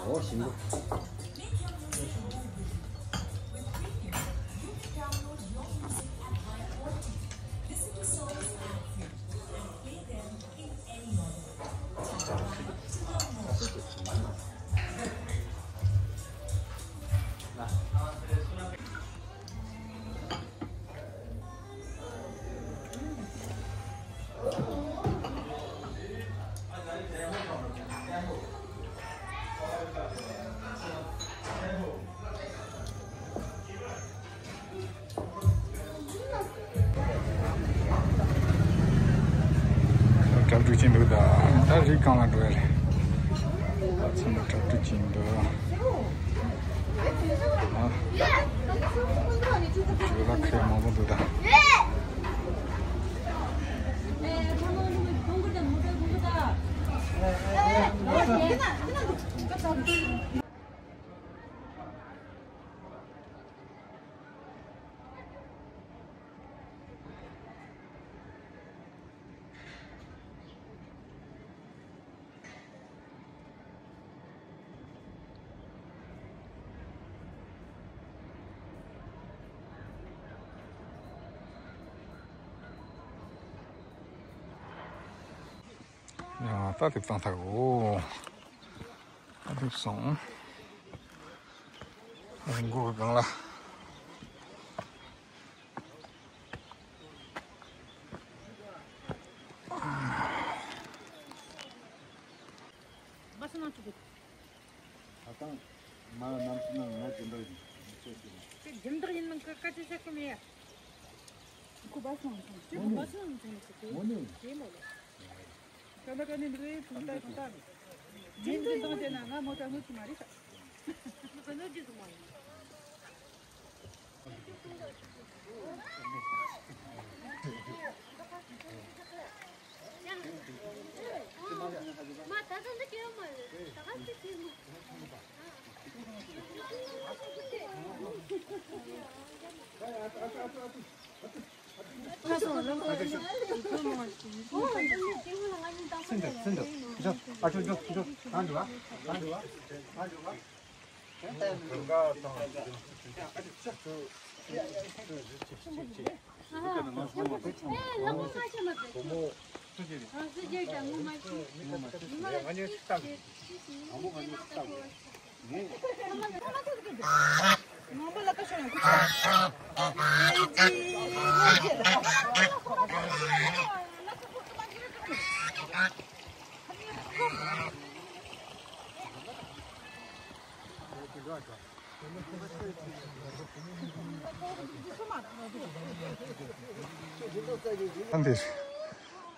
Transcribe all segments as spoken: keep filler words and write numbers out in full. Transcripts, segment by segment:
ཨོ་ཞིམ་པོ། གྲ་སྒྲིག་བྱེད་འདུག་ད་ད་རི་སྒང་ལ་འགྲོ་ཡ་རེད། ད་ཚང་མ་གྲ་སྒྲིག་བྱེད་འདུག་ཨ། ཇོ་ལ་ཁ་མང་པོ་འདུག་ད། ཡ་ད་དེབ་བཏང་ཐག་འོ། ཨ་སླེབས་སོང་། ཨ་མགོ་གི་སྒང་ལ། ད་ཐང་མ་ནམ་སུ་ནང་ང་སྦྱིན་བདག་ཡིན། ཁྱེད་སྦྱིན་བདག་ཡིན་ནང་སྐད་ཆ་བཤད་གི་མེད། ཁོ་བ་སང་སང་། ཁྱེད་ཁོ་བ་སང་སང་ཁྱེད་ཁོ་ངོ་ནས་དེ་མོ་ལ། ཀ་ན་ཀ་ནས་འདི་རེད། ཐུང་ཏ་ཐུང་ཏ། ཇིན་ཇིན་དང་དེ་ན་ང་མོ་ཏ་ངུ་ཅི་མ་རེད་ས། ང་ནོ་ཇི་སུ་མ་ཡིན། མ་ད་ད་འདི་སྐྱེ་བ་མ་རེད། ད་ག་ཅི་ཟེར་མ། ཨ་འདིར་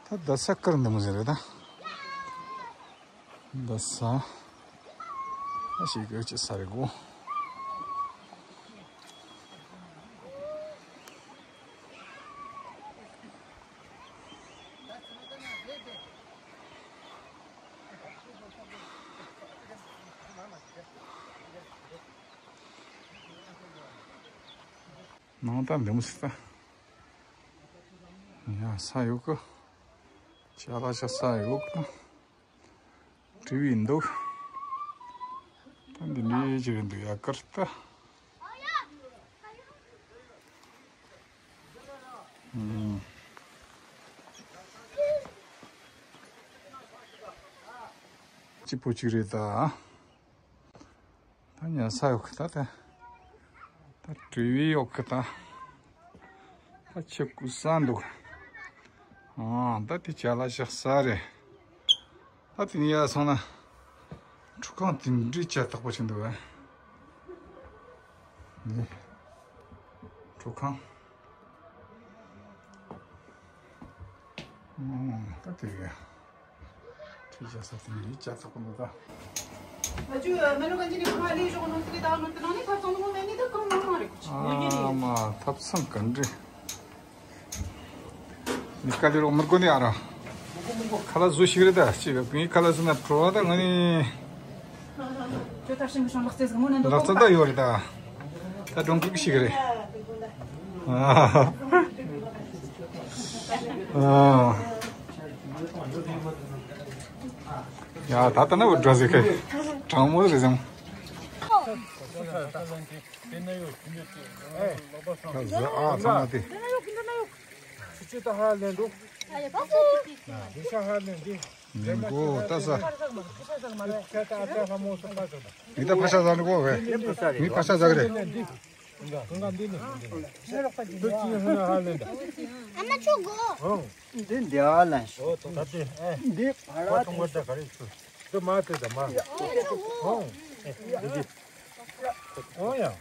ད་རྡ་ས་ཀར་འདི་མོ་ཟེར་རེད་ད། རྡ་ས་ཨ་ཞིག་གི་ཅི་ས་རེད་གོ། ནང་ད་འདི་མོ་ཟིག་ད། ཡ་ས་ཡོད་གི། ཅ་ལག་ཆ་ས་ཡོད་གི། བྲིས་པའི་འདུག་ད་འདི་འདྲའི་ཅིག་རེད་འདུག་ཡ་ཀར་ད། ཨུམ། གཅིག་པོ་གཅིག་རེད་ད། ད་ཉལ་ས་ཡོད་གི་ད་ད། ད་བྲིས་པའི་ཡོད་གི་ད། ད་ཆེ་ཀུ་ས་འདུག་ཨ་ད་དེ་ཅ་ལག་བཞག་ས་རེད། ད་དེ་ནས་ཡར་སོང་ན། ཁྲུས་ཁང་དེ་འདྲའི་ཅ་དག་པོ་ཞིག་འདུག་ཨ། ནི། ཁྲུས་ཁང་། ཨང་། ད་དེ་རེད། ཁྲུས་བྱ་ས་དེ་འདྲའི་ཅ་དག་པོ་འདུག་ད། ཨ་ཅུ་མེ་ལོ་གན་ཇི་ནི་ཁོ་ལི་ཞོག་ནོ་སི་ལི་ད་ནོ་ཏི་ནང་ནི་ཐབ་ཚང་ནོ་མེ་ནི་ད་ཁོ་མང་མང་རེད་ཁོ་ཅི། ཨ་མ་ཐབ་ཚང་ག་འདྲ། མི་ཀ་ལི་རོག་མི་རྒོ་ནི་ཨ་ར། ཁ་ལ་བཟོ་ཞིག་རེད་ད་ཅི་བས་ངའི་ཁ་ལ་བཟོ་ན་བྲོ་བ་ད་ང་ནི། ཁྱོད་ད་ཤིང་གི་ཤིང་ལག་རྩལ་ཟིག་མོ་ནན་དུ་ལག་རྩལ་ད་ཡོད་རེད་ད། ད་སྒྲུང་ཁུག་ཞིག་རེད། ཨ། ཨ། ཡ་ད་ལྟ་ན་འགྲོ་ཟིག་གི། དྲང་མོ་རེད་ཟིང་། ད་ཟ་ཨ་ཚང་མ་དེ། ཆུ་ཆུ་ད་ཧ་ལེན་འགྲོ། འདི་ཤ་ཧ་ལེན་འདི། མགོ་ལྟ་ས། མི་ད་ཕ་ཤ་ཟ་ནི་གོ་བས། མི་ཕ་ཤ་ཟ་གི་རེད། ཨ་མ་ཆོག་གོ། འདི་འདི་ཨ་ལན། འདི་ཕ་ར་ཐུང་བ་ད་ག་རེ་ཚུ། དུ་མ་དུ་ད་མ། ཨོ་ཡ།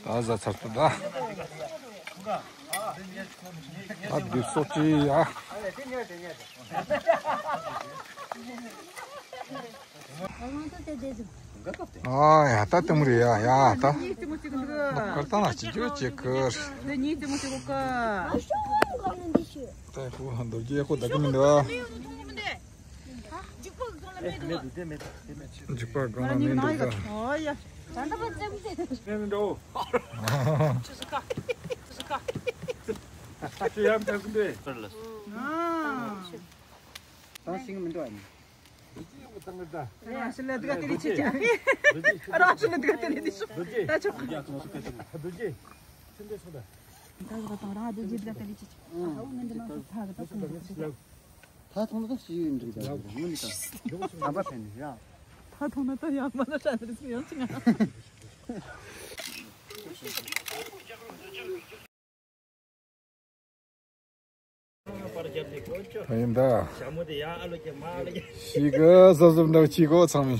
ད་ཟ་ཚར་ཏུ་ད། ད་འདི་སོ་ཅི་ཡ། ཨ་ཡ་ད་ལྟད་མོ་རེད་ཡ་ཡ་ད། ལོ་ཀར་ཏང་ལ་ཅི་རྒྱུ་ཅི་ཀར། ད་ཁོ་རྡོ་རྗེ་ཁོ་ད་གི་མི་འདུག་འཇིགས་པ་སྒང་ལ་མེད་འདུག་ད། ཨོ་ཡ། ཨ། ད་ཤིང་མི་འདུག་ཨ་ནི། རང་ཤི་ལ་དགའ་དེ་ལས་ཆེ་ཆེ། རང་ཤི་ལ་དགའ་དེ་ལས་ཆེ་ཆེ། ད་ཆོག་གི། ད་ག་དང་རང་དུ་ཇི་དགའ་དེ་ལས་ཆེ་ཆེ། ཨ་འོ་ངན་དུ་ནང་ཐག་གི་ད་ཐུང་གི། ད་ཐུང་ན་ད་ཤི་ཡོད་འདྲི་ད་ངུ་ནི་ད་ཨམ་པ་ཕན་ནི་ཡ། ད་ཐུང་ན་ད་ཡང་མ་ན་ཧྲ་ནི་རིགས་ཡང་ཅི་ང་། ད་ཡིན་ད། ཤི་གི་ས་སུབ་འདྲ་ཅི་གོ་ཚང་མི།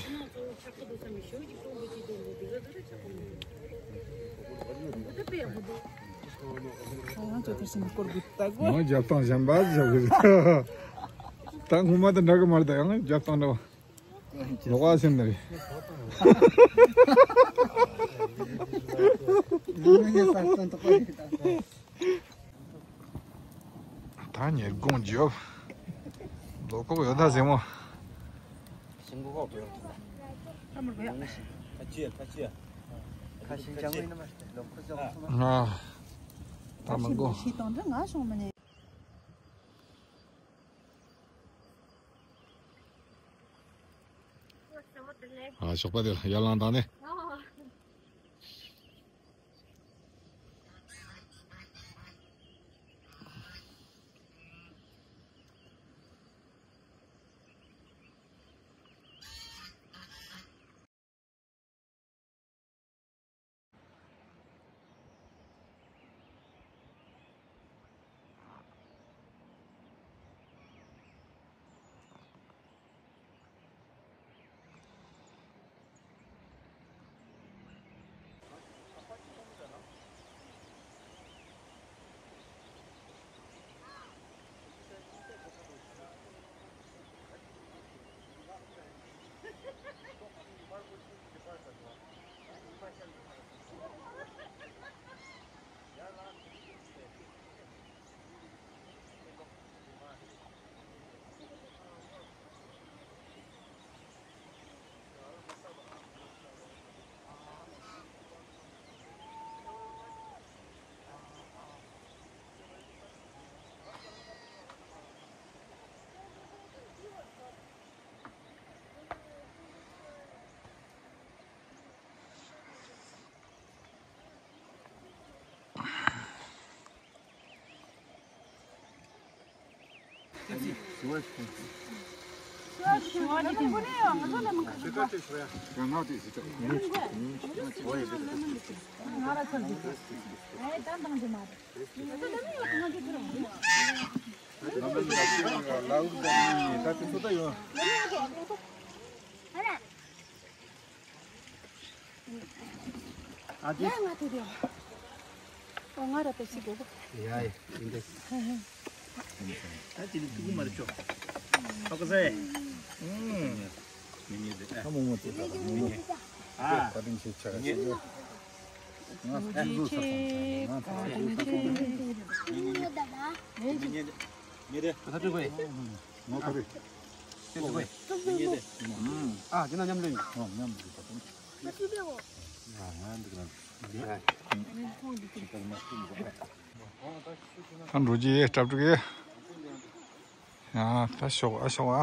ང་རྒྱབ་སྟངས་གཞན་པ་བཞག་གི་རེད། ད་སྔོན་མ་དང་འདྲ་གི་མ་རེད་ད་ཡང་རྒྱབ་སྟངས་འདྲ་བ། ལོག་པ་སེམས་ནི་རེད། ད་ཉེར་དགོང་རྒྱབ། ལོ་ཁོག་ཡོད་ད་ཟེ་མོ། ཁ་ཤས་ཅང་ཡིན་ན་མ་ལོ་ཁོག་ཅང་སོང་ན། ང་། ད་མི་དགོས། ཤི་དང་འདྲ་ང་བྱུང་མི་ནས། ཨ་ཞོགས་པ་དེ་ལ་ཡར་ལངས་དང་ནི། ཨ་ཙི། ཡ་ང་དེ་རེད། ཨོ་ང་ར་ཏོ་ཞིག་དགོས། ཡ་ཡ་ཡིན་ཏེ། ད་དེ་ནི་ཐུག་གི་མ་རེད་ཆོ། ཨ་ཀ་ཟེ། ཨུམ། མི་ཉེ་དེ། ཨ་མོ་མོ་དེ་ད་མོ་མོ། ཨ། བཀའ་དྲིན་ཆེ་ཆ་ཡ། ང་ཨ་ཟུ་ས་སང་ང་ཚ་ཡ། མི་ཉེ་དེ། མི་ཉེ་དེ། ད་ཐུག་གི། ངོ་ཁ་རེད། ཨ། དེ་ན་མཉམ་ལེན། ཨ་འགྲོ་རྒྱུ་སྐྲ་བྲེག་གི། ཡ་ད་ཤོག་ཨ་ཤོག་ཨ།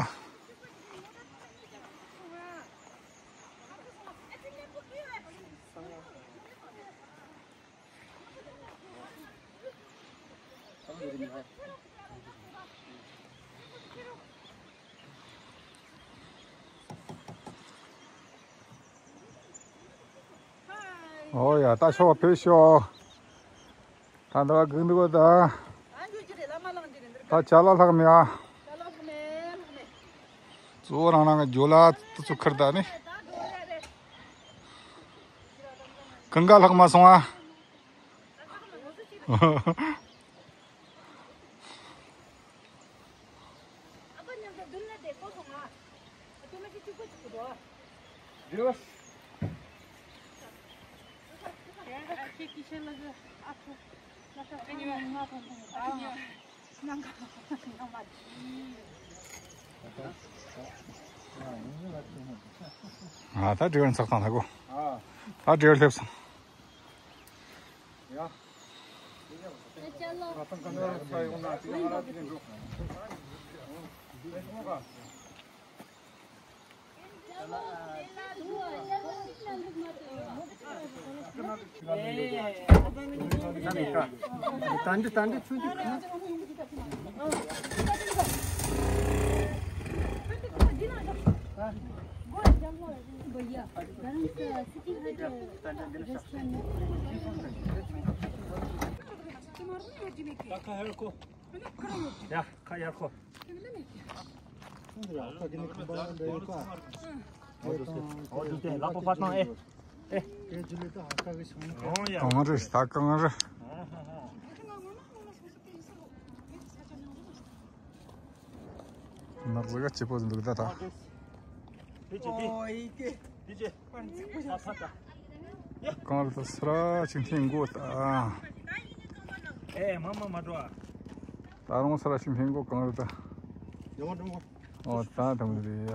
ཨོ་ཡ་ད་ཤོག་ཕེབས་ཤོག་ད་འདི་བ་སྒུག་འདུག་གོ་ད། ད་ཅ་ལག་ལྷག་མེད་ཨ། གཙོ་བོ་རང་རང་གི་ཇོ་ལ་དུ་ཚོ་ཁུར་ད་ནི། གང་ག་ལྷག་མ་སོང་ཨ། ཨ་ད་ཌི་རའི་བར་ཚགས་དང་ལྷ་གོ། ཨ་ད་ཌི་རའི་བར་སླེབས་སོང་། ཡ། ང་ཚང་ག་ནས་ཚ་ཡོང་ན་དེ་ང་ར་དེ་འགྲོ། ཡ། ཁ་ཡར་ཁོ། ཨོ་དུ་དེ་ལག་པ་ཕར་བཏང་ཨེ། ཨེ། གང་རེད་ད་གང་རེད། ནག་ཟིག་ག་སྐྱིད་པོ་འདུག་ད་ད། ཨོ་ཡི་གེ། གང་རེད་ད་སི་ར་ཅིག་འཐེན་དགོས་ད། ཨེ་མ་མ་མ་འགྲོ་ཨ། ད་རུང་ས་ར་ཞིག་འཐེན་དགོས་གང་རེད་ད། ཡོང་འགྲོ། ཨོ་ད་དམ་རེད་ཡ།